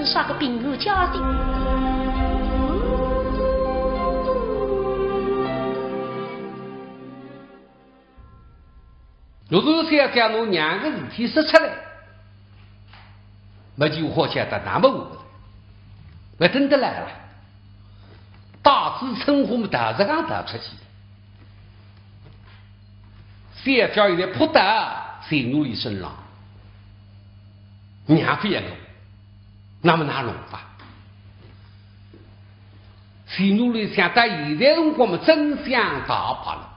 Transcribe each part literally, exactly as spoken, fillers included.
啥个平安家庭？若是小姐拿娘个事体说出来，没就好晓得那么我勿等得来了。大致春花么大致讲大出去了。小姐现在扑到钱奴礼身浪，娘勿要我，那么哪弄法？钱奴礼想到现在辰光么真相大白了。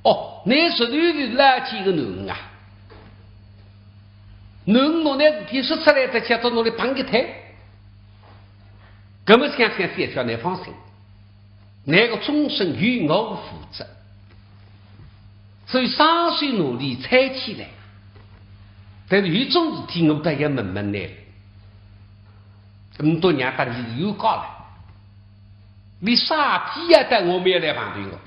哦，那是女的那几个囡啊，囡拿那事体说出来，再叫到侬来帮个推。搿么想想小姐，侬放心，那个终身由我负责。所以双手拿俚搀起来，但是有种事体我倒要问问侬了。搿么多年搭俚是有交了，俚啥体要到我面来碰头我？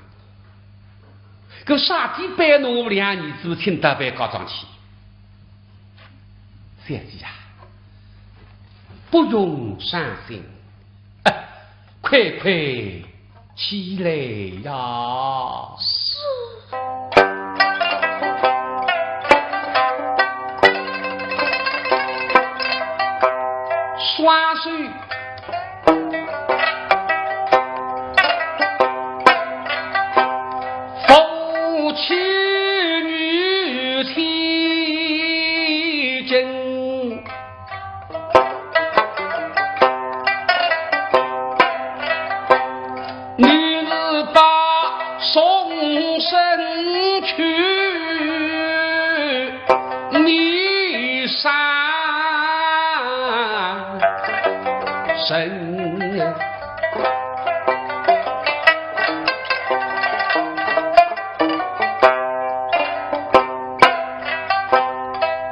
搿啥体背侬我两儿子请到办告状去？小姐啊，不用伤心，哎，快快起来呀！是。双手扶起女千金。 你是把终身去，你伤神。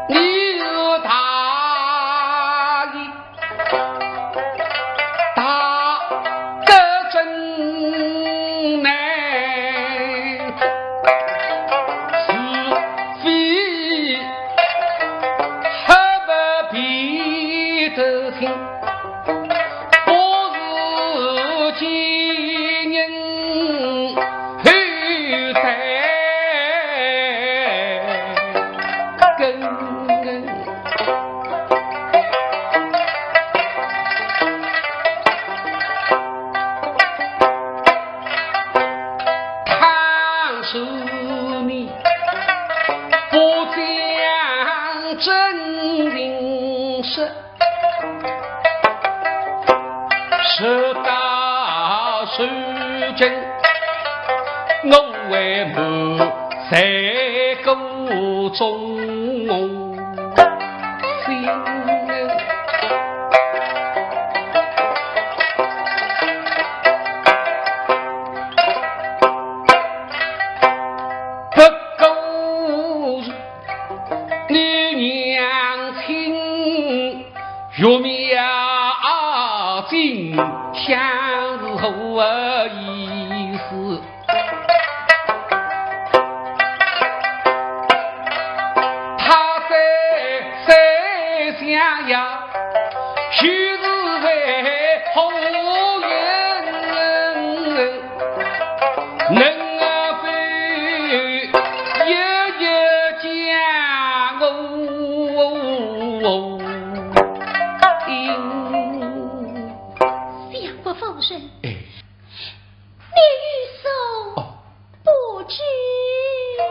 你是大义 大个真难，是非黑白辨得清，不是奸人后代根。 倘使你不讲真情实，事到如今，我为母在苦中。 心。不过你娘亲，岳母要紧，想是何意思？ 他在山下呀，就是在后院，能够一一将我听。相国夫人，哎。 你有所不知。哦。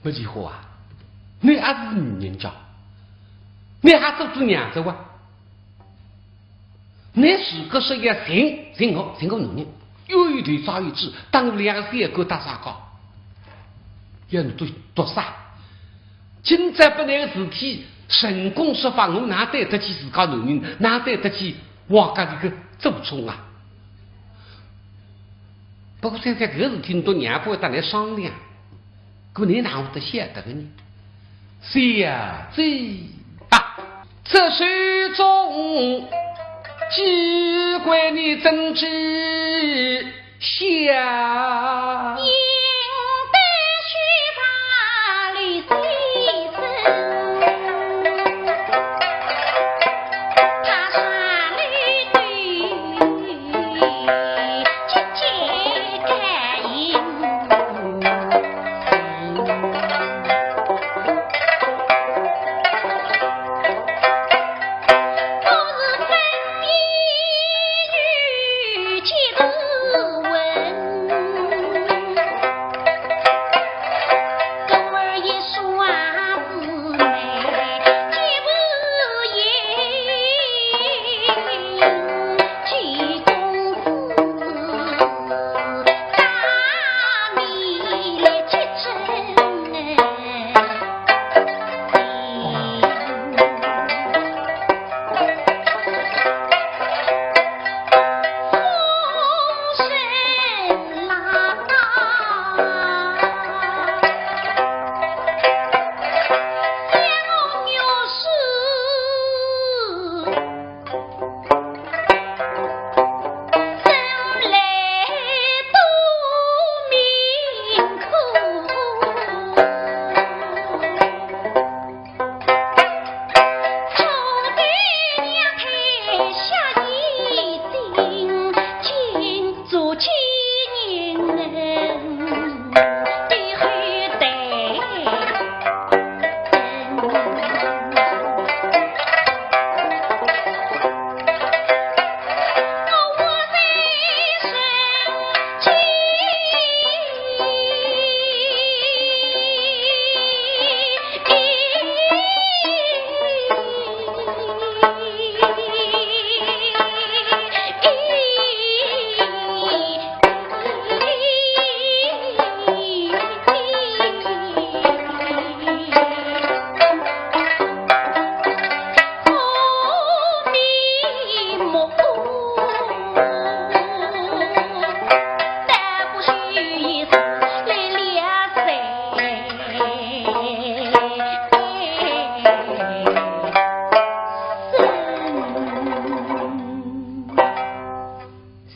不几化啊，你还是女人家，你还做做娘子哇？你如果说要寻，寻我，寻我男人，有一头扎一只，当两个三个大啥个，要你多多啥？今朝不拿个事体成功说法，我哪对得起自家男人，哪对得起王家这个祖宗啊？不过现在搿个事体，你都娘不会搭来商量。 姑娘哪会得晓得个呢？小姐啊，这手中机关你怎知晓？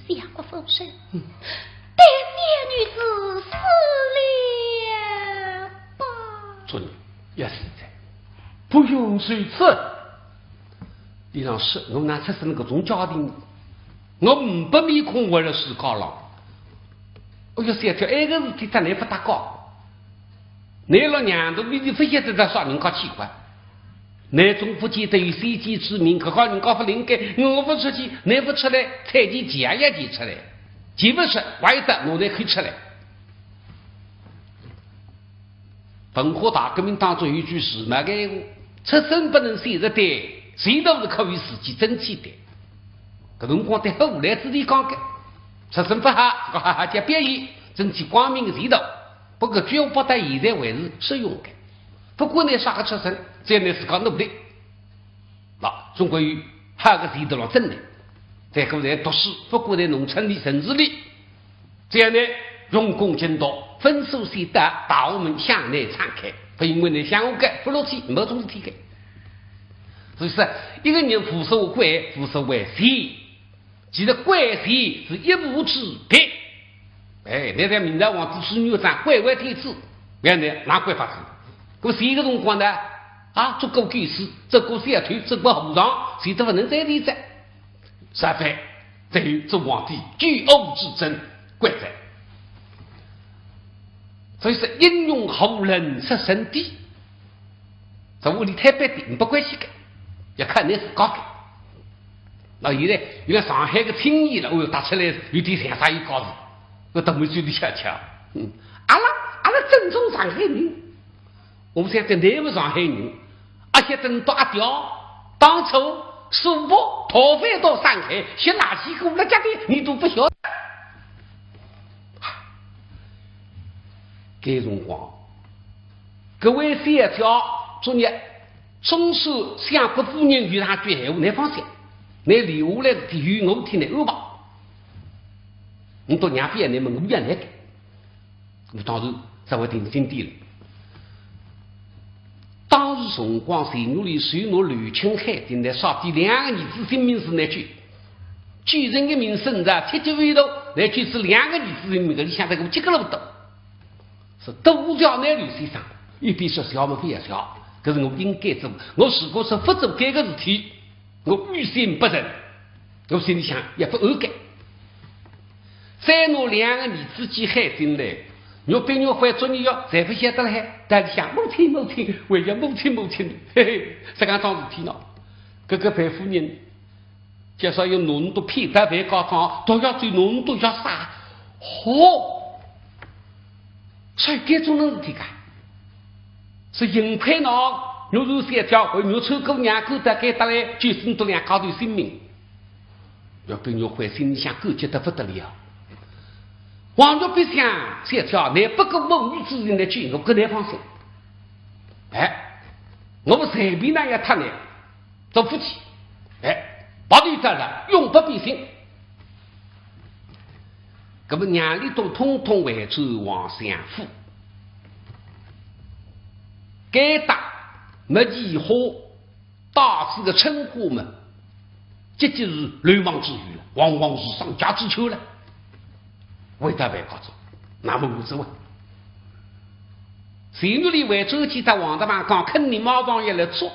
相国夫人，待小女子死了吧。做人要实在，不用如此。你让是我拿出身搿种家庭，我呒不面孔活了世界浪。我要想想，埃个事体搭倷勿搭界。倷老娘头面前勿晓得搭啥人家奇怪。 倷总勿见得有先见之明，搿个人家勿灵个，我勿出去，倷勿出来，采集解药解出来，解勿出，怪得我倷可以出来。文化大革命当中有一句时髦个闲话，出身不能显实对，前途是可以自己争取的。搿辰光对后来子弟讲个，出身勿好，搿个好好叫表现，争取光明个前途。 不过，搿句话到现在还是适用个。不管倷啥个出身，只要倷自家努力，那总归有好个前途浪争个。再过来读书，不管在农村里、城市里，只要倷用功勤读，分数线到，大学门向倷敞开。勿因为倷想我个，勿落去，没种事体个。所以说，一个人无所谓贵，无所谓贱， 其实贵贱是一步之别。哎，倷像明朝皇帝朱元璋贵为天子，勿要倷哪贵法子。搿么前个辰光呢，啊，做过狗屎，做过小偷，做过和尚，现在勿能再理哉。实在只有做皇帝举国之尊贵哉。所以说，英雄何人出身低。 在屋里推扳点，呒不关系个，要看倷自家个。那现在，现在上海个青年了，哦哟，踏出来有点像啥有架势，搿大门嘴里笑笑。嗯，阿拉，阿拉正宗上海人，我想搿乃末上海人，阿晓得倷笃阿爹，当初苏北逃犯到上海，吃垃圾过了家的，倷笃勿晓得。搿辰光，搿位小姐昨日总算向搿夫人有两句闲话，倷放心，倷留下来是有我替倷安排。倷笃娘勿要倷么，我要倷个。 我当然稍微定心点了。当时辰光，钱玉莲随拿刘卿喊进来，说搿两个儿子性命是难救，救人个命是难，切记勿要，难救是两个儿子性命，搿里向搿个结棍了勿得。是多谢倷刘先生，一边说谢么勿要谢，搿是我应该做，我如果是勿做搿个事体， 我于心不忍，我心里想也勿安个。再拿两个儿子喊进来，玉冰、玉环昨日夜侪勿晓得了，还在里向母亲母亲，还要母亲母亲，嘿嘿，实梗桩事体喏。搿个樊夫人，介绍要弄到骗大饭告状，都要追弄到要杀，好， 所以搿种能事体个，是幸亏喏，玉如小姐为玉春姑娘过得该搭来，就是倷笃两家头性命。玉冰、玉环心里向感激得勿得了。王玉冰想，小姐，倷不顾母女之情来救我，搿倷放心。哎，我们随便哪样也搭倷做夫妻，哎，白头到老，永不变心。 搿么娘里肚统统回转王相府。该搭梅季花带仔个春花么，这就是漏网之鱼了，往往是上家之犬了。回到办告状，那么我说啊，钱玉莲回转去搭王大妈讲，肯定马上要来捉，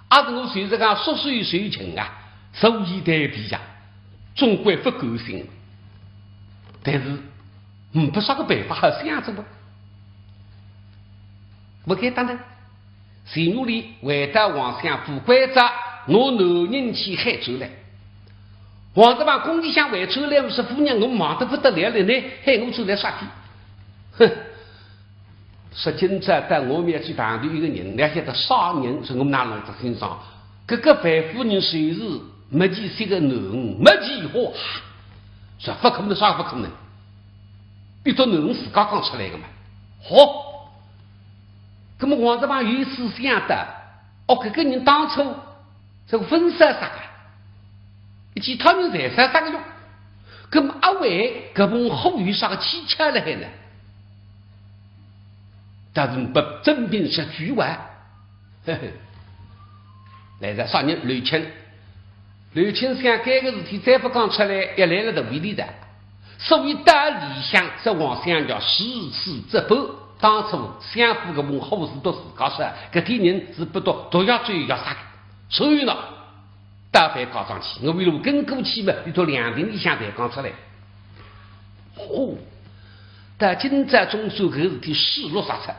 阿是我就是讲束手就擒啊，所以对比呀，总归勿甘心。但是，嗯，呒不啥个办法好想着么。勿该搭呢，钱玉莲回到王相府，关照拿男人去喊出来。王大妈讲，倷想回转来，我说夫人，我忙得勿得了了，倷喊我转来啥体？哼， 说今朝到我面前碰头一个人，倷晓得啥人，是我哪弄得清爽。搿个樊夫人就是梅季花个囡儿，梅季花，说勿可能，啥勿可能？一个囡儿自家讲出来个嘛。好，搿么王大妈有一丝想得，哦，搿个人当初 这个婚事啥个，其他人侪啥啥个用。搿么阿为搿盆火有啥个蹊跷辣海呢？但是拨真凭实据哇。嘿嘿。来个啥人？刘卿。刘卿想搿个事体再勿讲出来，要来了头皮里的。 所以到里向这王相爷如此这般，当初相府个门好事都自家说，搿点人是不到毒药最要杀个。所以呢，到办告状去，我为了跟过去嘛，伊到两庭里向才讲出来。哦，到今朝总算搿事体水落石出。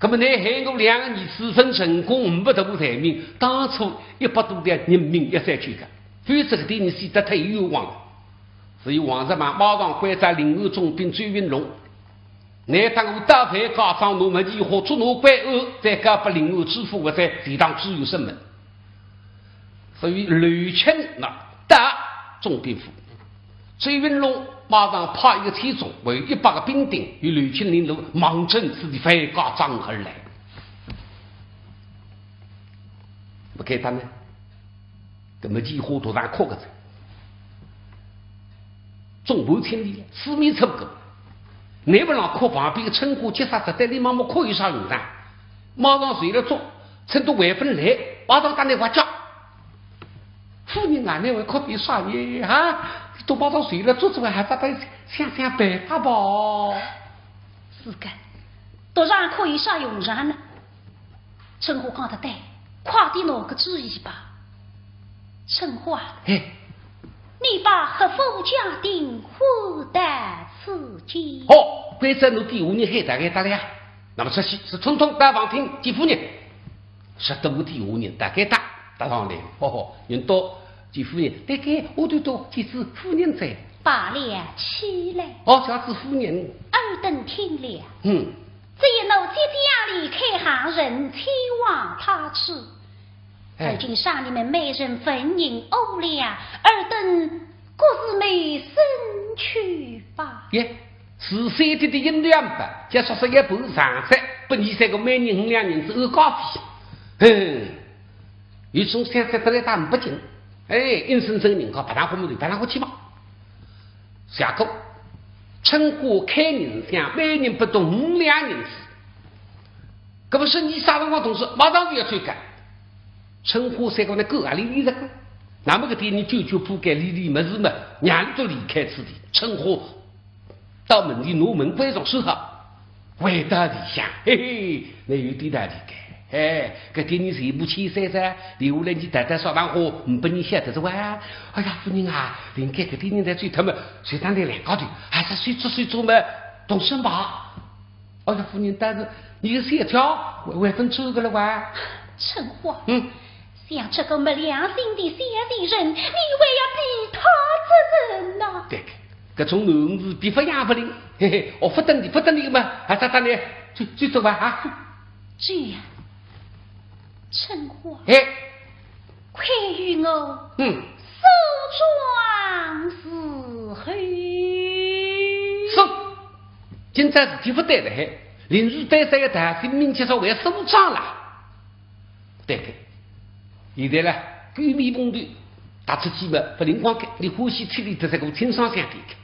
那么你害我两个儿子分成功，呒不得我罪名，当初一百多条人命要再救个，否则搿点人死得太冤枉了。 所以王大妈马上关照临安总兵周云龙，你搭我到办告状，拿梅季花捉拿归案，再交拨临安知府或者地方知县审问。所以刘卿呢，到总兵府，周云龙马上派一个千总，还有一百个兵丁，由刘卿领路，望准此地办告状而来。勿该搭呢，搿么梅季花头上哭个哉。 众叛亲离，四面楚歌。你勿让哭，旁边个春花急煞哉，对俚妈妈哭有啥用场？马上随了捉，趁到还勿来，马上搭你发觉。夫人啊，你还哭点啥呢？哈，都马上随了捉，捉还勿得想想办法吧？是个，头上哭有啥用场呢？ 春花讲得对，快点拿个主意吧。春花，嘿。你把黑府家丁喊到此间。好，关照侬底下人喊到该搭来呀。那么出去是统统到房厅见夫人。说得我底下人到该搭，搭上来，吼吼，人到见夫人，对该，我都到见仔夫人哉。罢了，起来。哦，叫仔夫人。尔等听了。嗯。这一路即将离开行人，前往他处。哎。而今赏你们每人纹银五两，尔等各自卖身去吧。耶，是三天的银两吧，就说是一半上山，拨伲三个每人五两银子安家费。哼，有种想法得来打呒不劲。哎，硬生生人家白相花么就白相花去吧。 下个，春花开银箱，每人拨到五两银子。搿么说伲啥辰光动身？马上就要走个。春花三个呢，狗啊，理理实个。那么搿点人九九铺盖理理物事嘛，让伊都离开此地。春花到门里拿门关上，收好。 回到里向，嘿嘿，那有点道理个。哎，搿点人全部遣散哉，留下来伲搭搭烧糖花，呒不人晓得哉哇。哎呀，夫人啊，应该搿点人侪走脱么，随当来两家头，还是谁做谁做么，动身吧。哎呀，夫人，但是伲个小姐还，还朆走个了哇。春花，嗯。像这个没良心的小贱人，你还要避她做甚呐？对个， 搿种囡儿是比勿养勿灵，嘿嘿，我勿等你，勿等你嘛，啊，啥啥呢？走，走走吧，啊。这样，春花，哎，快与我，嗯，梳妆伺候。是，今朝事体勿对了嘿，临时带三个大兵，明天早为梳妆啦。 对个，现在呢，狗面蓬头，踏出去嘛，勿灵光个，你欢喜吃力得这个清爽相点个。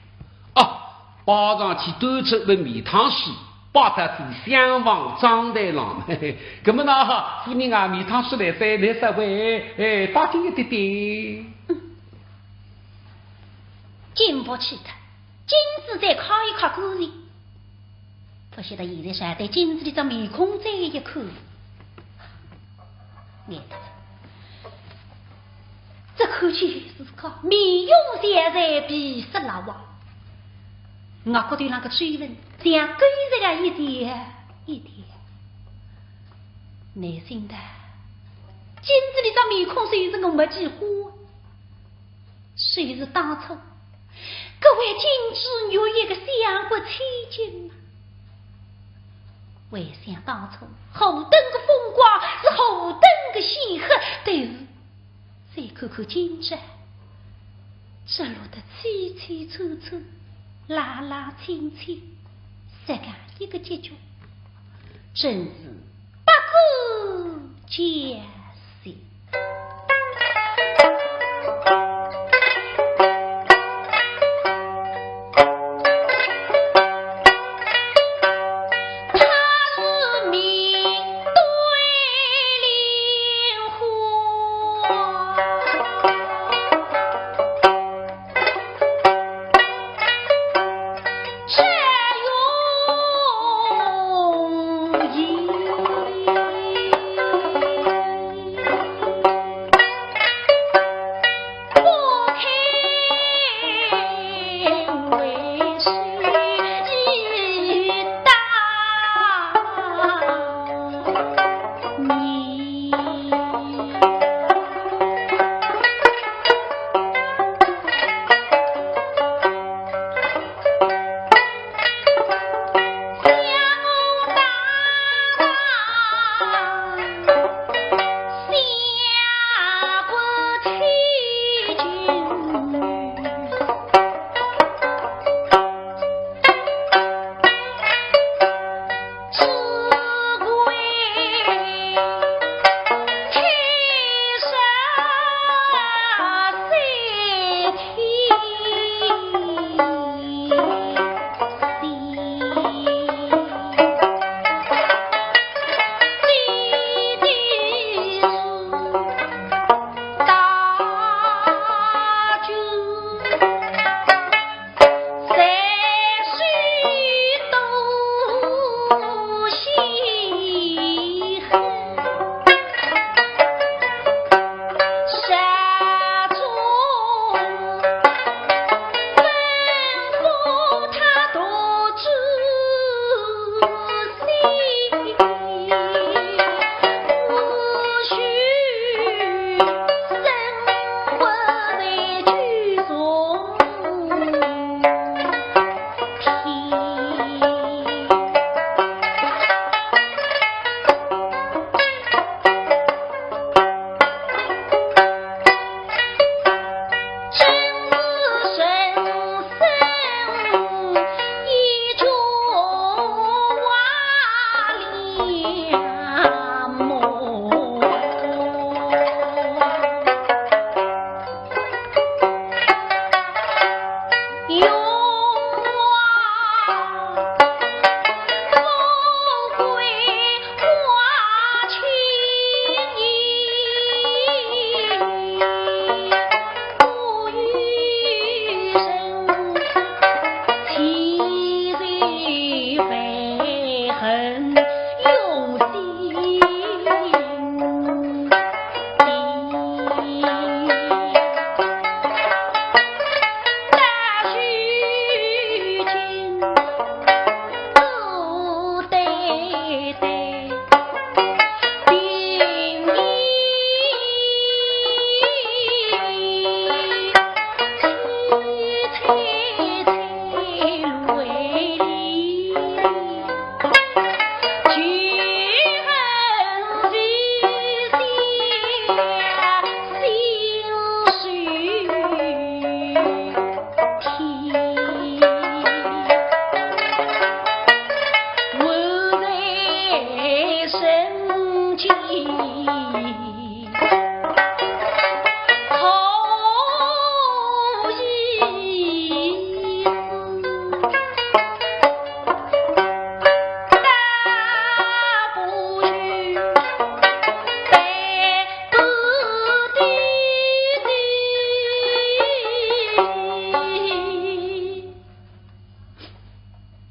哦，跑上去端出一碗面汤水，摆到仔厢房妆台浪。嘿嘿，搿么呢，夫人啊，面汤水来哉，来稍微，哎，倒进一点点。进不去的，镜子再看一看，果然 勿晓得现在啥对镜子里只面孔再一看，眼得，这看见自家面容全在，皮色蜡黄，额角头浪个皱纹像勾着个一点一点。内心的，镜子里只面孔就是我没几化。 谁知当初，搿位金枝玉叶个香骨千金啊，回想当初，何等个风光，是何等个显赫，但是再看看今朝，只落得凄凄楚楚，冷冷清清，实梗一个结局，真是百感交集。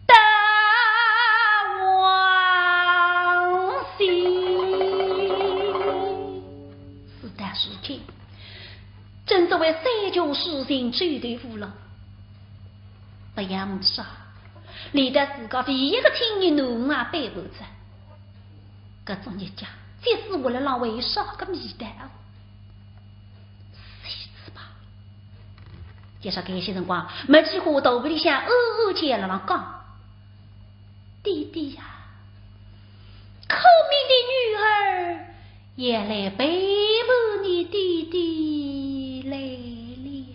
大王心。事到如今，正所谓三军事情，九头五路，不要杀，连得自家唯一个亲人囡儿也背叛哉。搿种日脚，即使活了，浪还有啥个味道？死一死吧。就说搿歇辰光，没几化肚皮里向暗暗叫辣浪讲：“爹爹呀，苦命的女儿也来背叛你爹爹来了。”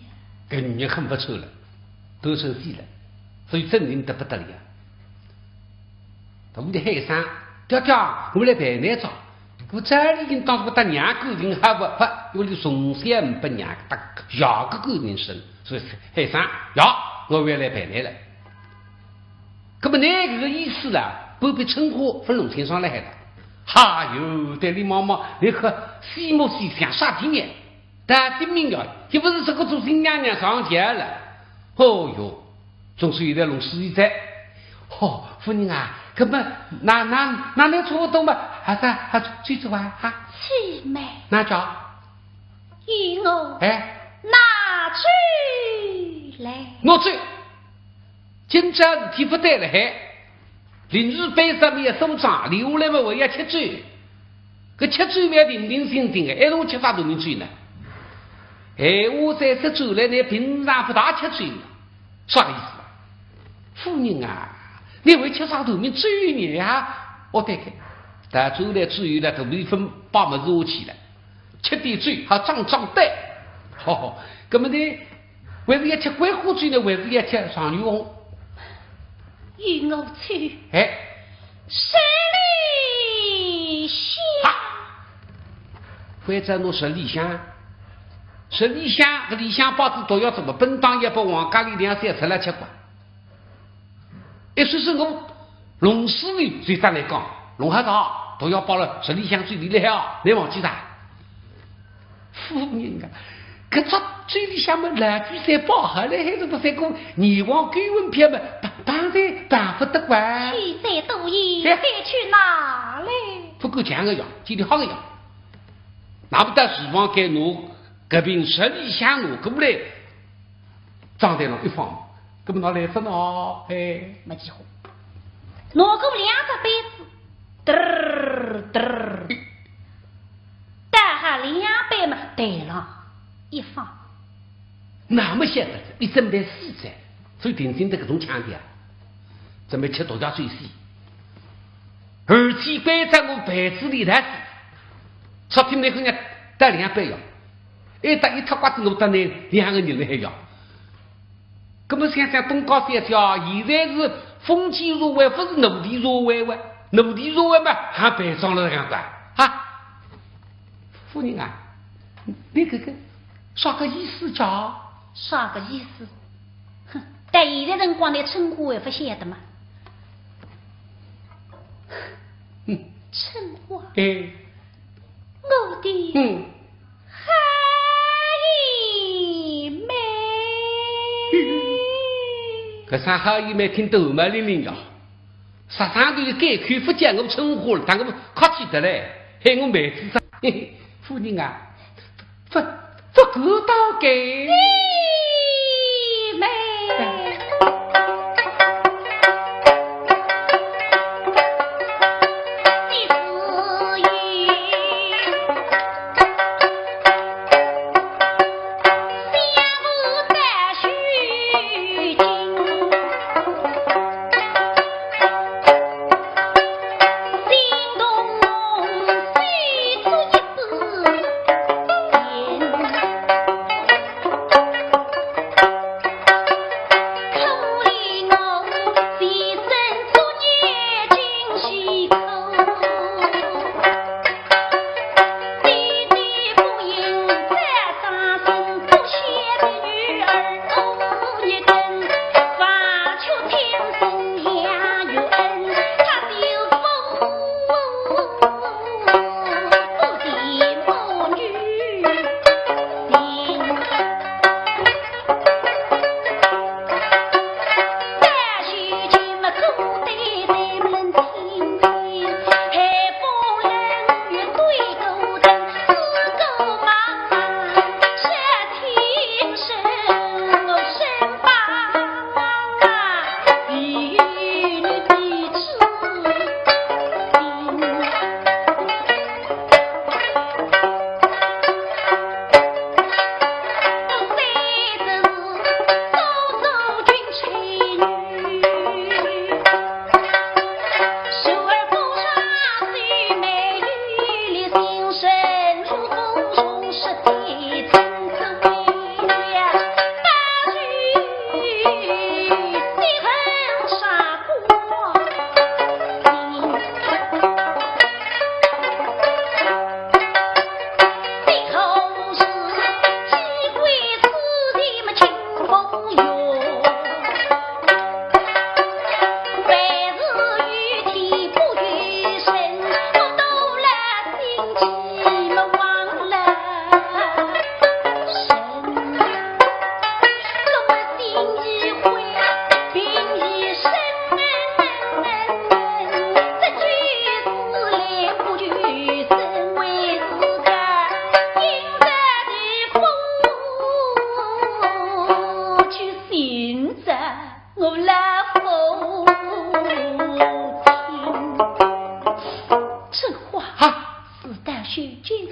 搿女人很不错了，都生死了，所以狰狞得不得了。 大家喊声：“爹爹，我来陪倷哉。”我早已经当做搭娘感情好勿好，因为伊从小没拨娘搭爷个感情深，所以喊声：“爷，我也来陪倷了。”搿么倷搿个意思啦，不必春花勿弄清爽来喊的。哎哟，对俚妈妈，倷可死么死相啥体面？ 大家明白，又勿是这个做新娘娘上轿了。哦哟，总算有点龙师一在。哦，夫人啊，搿么，那，那，那倷差不多嘛，还是，还是去去玩啊？去嘛。那叫？与我，哎，拿酒来。拿酒。 今朝事体勿对了嗨，临时班上面也收账，留下来嘛还要吃酒。搿吃酒嘛要定定心定个，还是吃啥大米酒呢？闲话再说转来，倷平常勿大吃酒呢，啥个意思啊？夫人啊，倷会吃啥大米酒呢啊？哦，对个，到转来之后呢，肚皮里勿摆物事下去了，吃点酒好壮壮胆。哦，搿么呢， 还是要吃桂花酒呢，还是要吃状元红？与我去。哎。十里香。哈！反正倷十里香，十里香，搿里向包子毒药怎么，本当也拨王家里两三十来吃过。 哎，说是我弄死你，谁再来讲？弄好的，毒药包了，十里香最厉害啊，倷忘记哉？夫人啊，搿只酒里向么老酒侪包好了，还是勿三个阎王勾魂票么，办办侪办勿得关。酒色多言，哎，再去拿来。勿敢讲个呀，今天好个呀。拿勿到厨房间，拿搿瓶十里香拿过来， 账台浪一放，搿么拿来分哦，哎。没几化，拿过两只杯子，嘚儿嘚儿，倒好两杯么，台浪一放。那么晓得，伊准备死哉，所以定心得搿种腔调，准备吃毒药酒死。而且关照我备子里来，昨天那个人带两杯药， 哎，搭一塌刮子弄得倷两个人了还要。搿么想想东家小姐啊，现在是封建社会，勿是奴隶社会哇，奴隶社会嘛，还办账了搿样子啊？哈，夫人啊，倷搿个啥个意思叫？啥个意思？哼，但现在辰光呢，春花还勿晓得嘛。嗯。春花。哎。 我的，嗯，好姨妹。搿声好姨妹听得汗毛凛凛呀，啥声都有改口，勿叫我春花了，当我客气得嘞，喊我妹子啥？嘿嘿，夫人啊， 勿，勿敢当个。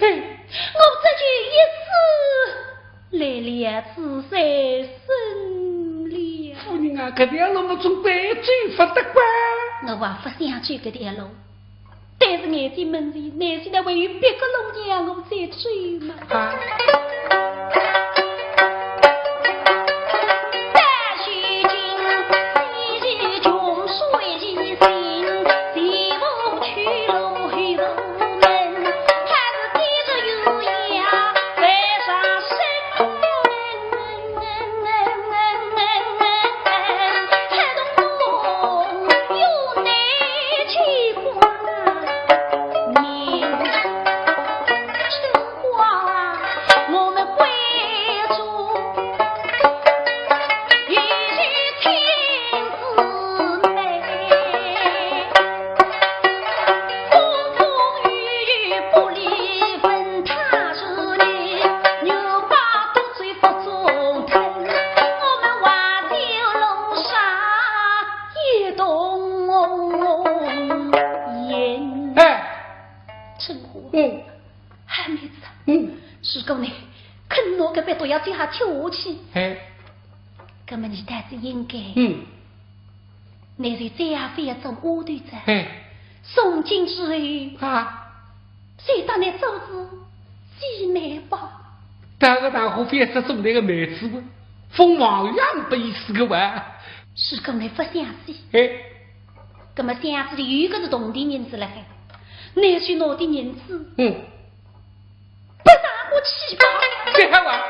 嘿，我这就一死来了，自在身了。夫人啊，搿条路么总归走勿得关。我也勿想走搿条路，但是眼睛门前，难道还有别个路让我再走吗？啊。哎。春花，嗯。还没走。嗯。如果呢，肯拿搿杯毒药酒下吃下去，哎。搿么你倒是应该，嗯。 那就再也勿要做丫头哉。哎。从今之后，啊。就当你做是姊妹吧。搿个当我勿要说做那个妹子吧，凤凰院不意思个哇。如果你勿相信，哎。搿么想仔有一个是铜钿银子辣海，拿去拿点银子，嗯。 不打我去吧。这还玩？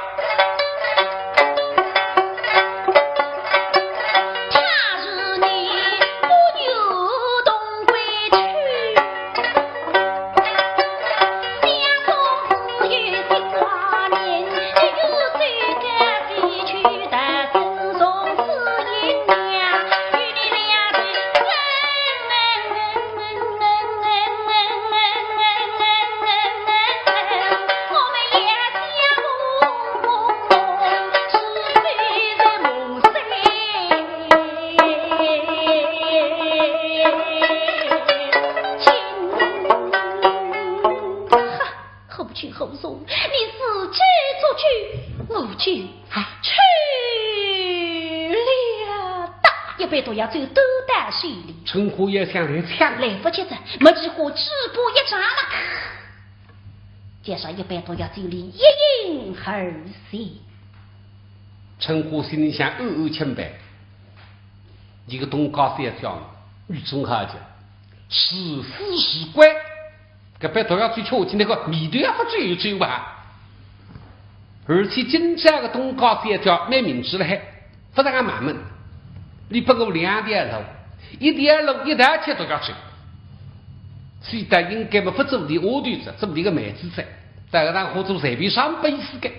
哈，何去何从？你自己做主，我就去了。大一杯毒药酒端到手里。春花也想来抢。来不及哉，墨菊花嘴巴一张了，接上一杯毒药酒里一饮而尽。春花心里想，暗暗钦佩，一个东家小姐，与众豪杰，是富是贵，搿杯毒药酒吃下去，那个味道也勿追究吧。而且今朝个东家小姐蛮明智了嘿，勿大个慢慢，你拨我两条路，一条路一道吃毒药酒，所以大应该么勿做你丫头哉，做你个妹子哉，在搿搭化作随便上辈子个。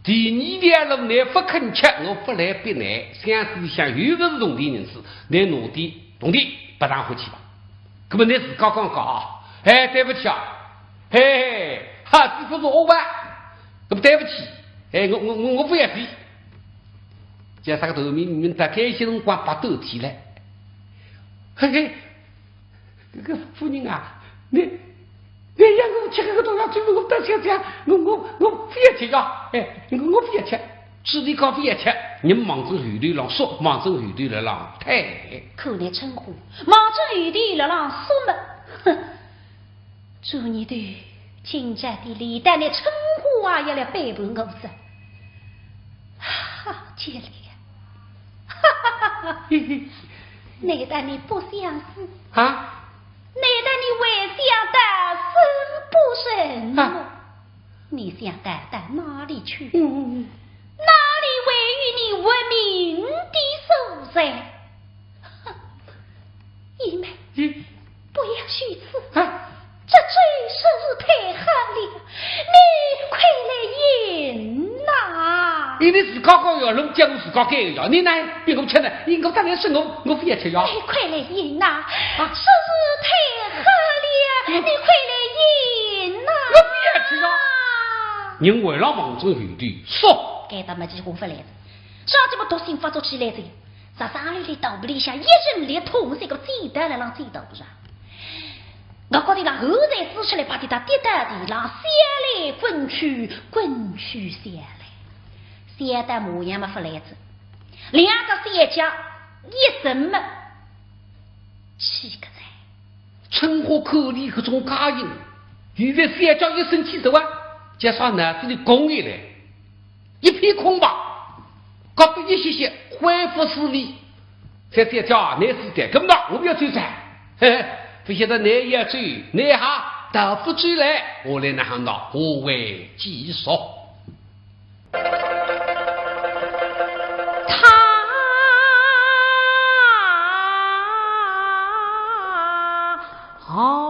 第二条路，你勿肯吃，我勿来逼你，想是想有个是铜钿银子，你拿点铜钿拨当回去吧。搿么你自家讲讲啊，哎，对勿起啊，嘿嘿，哈，这不是我吧？搿么对勿起，哎，我我我我勿要钱。叫啥个头面面大概些辰光白头起来，嘿嘿。 搿个夫人啊，你，你让我吃搿个毒药酒，我勿想吃，我我我勿要吃呀，哎，我我勿要吃。是你讲勿要吃，人望准后头浪说，望准后头来浪退。看来春花望准后头来浪说么，哼，做你的今朝的李丹的春花也来背叛我哉。好极了。 难道你不想死？啊？难道你还想到生不成么？啊。你想逃到哪里去？嗯嗯嗯。哪里还有你活命的所在？哼，姨妹，嗯。不要虚此。啊。这酒实是太寒了，你快来饮呐。因为自家讲要弄，叫我自家改个呀。你呢，逼我吃呢，你我当然是我，我勿要吃呀。你快来饮呐，啊。实是太寒了，你快来饮呐。我勿要吃呀。人为了望准后头，说。该搭么几乎勿来哉，啥这么毒性发作起来哉？啥啥哩哩肚皮里向一阵烈痛，像个箭刀辣浪箭刀上。我觉得啦，后头仔起来，把伊搭跌到地浪，下来滚去，滚去下来，下到模样么勿来哉。两个小脚一沉么，气个哉。春花看俚搿种家形，现在小脚一沉气哉啊，叫啥脑子里空一来，一片空白，觉得一歇歇恢复视力。 小姐叫，倷是的，搿么我覅走哉。嘿嘿，勿晓得倷要走，倷哈倒勿走来，我来哪哼闹，我会继续。他好。